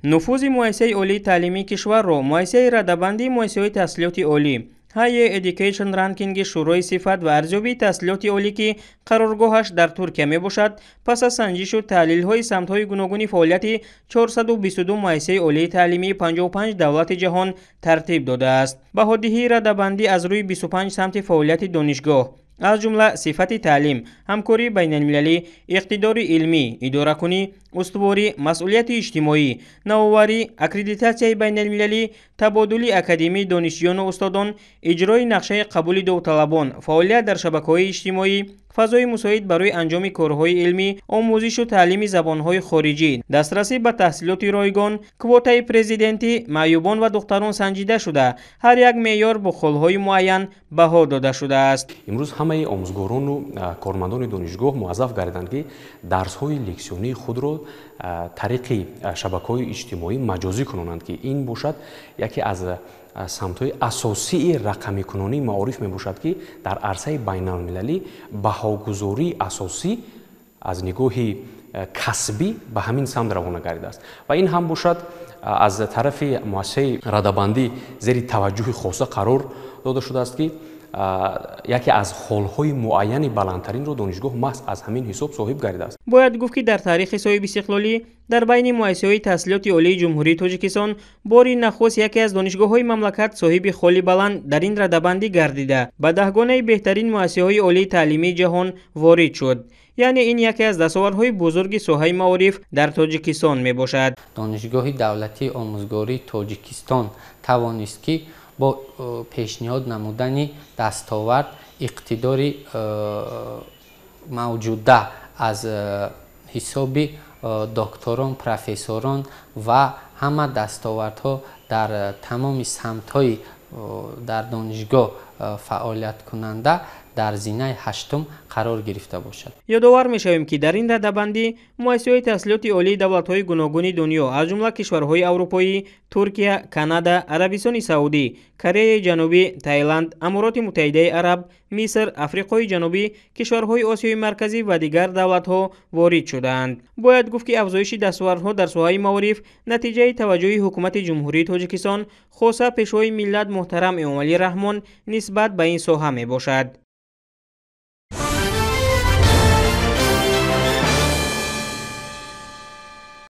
Нуфузи муассисаи олии таълимии кишварро муассисаи радабандии муассисаҳои таҳсилоти олӣ Higher Education Ranking Шӯрои сифат ва арзёбии таҳсилоти олӣ, ки қароргоҳаш дар Туркия мебошад, пас аз санҷишу таҳлилҳои самтҳои гуногуни фаъолияти 422 муассисаи олии таълимии 55 давлати ҷаҳон тартиб додааст. Баҳодиҳии радабандӣ аз рӯи 25 самти фаъолияти донишгоҳ, аз ҷумла сифати таълим, ҳамкории байналмилалӣ, иқтидори илмӣ, идоракунӣ, устуворӣ, масъулияти иҷтимоӣ, навоварӣ, аккредитатсияи байналмилалӣ, табодули академии донишҷӯёну устодон, иҷрои нақшаи қабули довталабон, фаъолият дар шабакаҳои иҷтимоӣ, фазои мусоид барои анҷоми корҳои илмӣ, омӯзишу таълими забонҳои хориҷӣ, дастрасӣ ба таҳсилоти ройгон, квотаи президентӣ, маъюбон ва духтарон санҷида шуда, ҳар як меъёр бо холҳои муайян баҳо дода шудааст. Имрӯз ҳамаи омӯзгорону кормандони донишгоҳ муаззаф гардиданд, ки дарсҳои лексионии худро тариқи шабакаҳои иҷтимоӣ маҷозӣ кунонанд, ки ин бошад яке аз самтҳои асосии рақамикунонии маориф мебошад, ки дар арсаи байналмилалӣ баҳогузории асосӣ аз нигоҳи касбӣ ба ҳамин самт равона гардидааст. Ва ин ҳам бошад аз тарафи муассисаи радабандӣ зери таваҷҷӯҳи хоса қарор дода шудааст, ки яке аз холҳои муайяни баландтаринро донишгоҳ маҳз аз ҳамин ҳисоб соҳиб гардидааст. Бояд гуфт, ки дар таърихи соҳибистиқлолӣ дар байни муассисаҳои таҳсилоти олии Ҷумҳурии Тоҷикистон бори нахуст яке аз донишгоҳҳои мамлакат соҳиби холи баланд дар ин радабандӣ гардида, ба даҳгонаи беҳтарин муассисаҳои олии таълимии ҷаҳон ворид шуд. Яъне ин яке аз дастовардҳои бузурги соҳаи маориф дар Тоҷикистон мебошад. Донишгоҳи давлатии омӯзгории Тоҷикистон тавонист, ки бо пешниҳод намудани дастовард иқтидори мавҷуда аз ҳисоби докторон, профессорон ва ҳама дастовардҳо дар тамоми самтҳои дар донишгоҳ фаъолияткунанда дар зинаи ҳаштум қарор гирифта бошад. Ёдовар мешавем, ки дар ин радабандӣ муассисаҳои таҳсилоти олии давлатҳои гуногуни дунё, аз ҷумла кишварҳои аврупоӣ, Туркия, Канада, Арабистони Саудӣ, Кореяи Ҷанубӣ, Таиланд, Амороти Муттаҳидаи Араб, Миср, Африқои Ҷанубӣ, кишварҳои Осиёи Марказӣ ва дигар давлатҳо ворид шудаанд. Бояд гуфт, ки афзоиши дастовардҳо дар соҳаи маориф натиҷаи таваҷҷӯҳи ҳукумати Ҷумҳурии Тоҷикистон, хоса Пешвои миллат муҳтарам Эмомалӣ Раҳмон нисбат ба ин соҳа мебошад.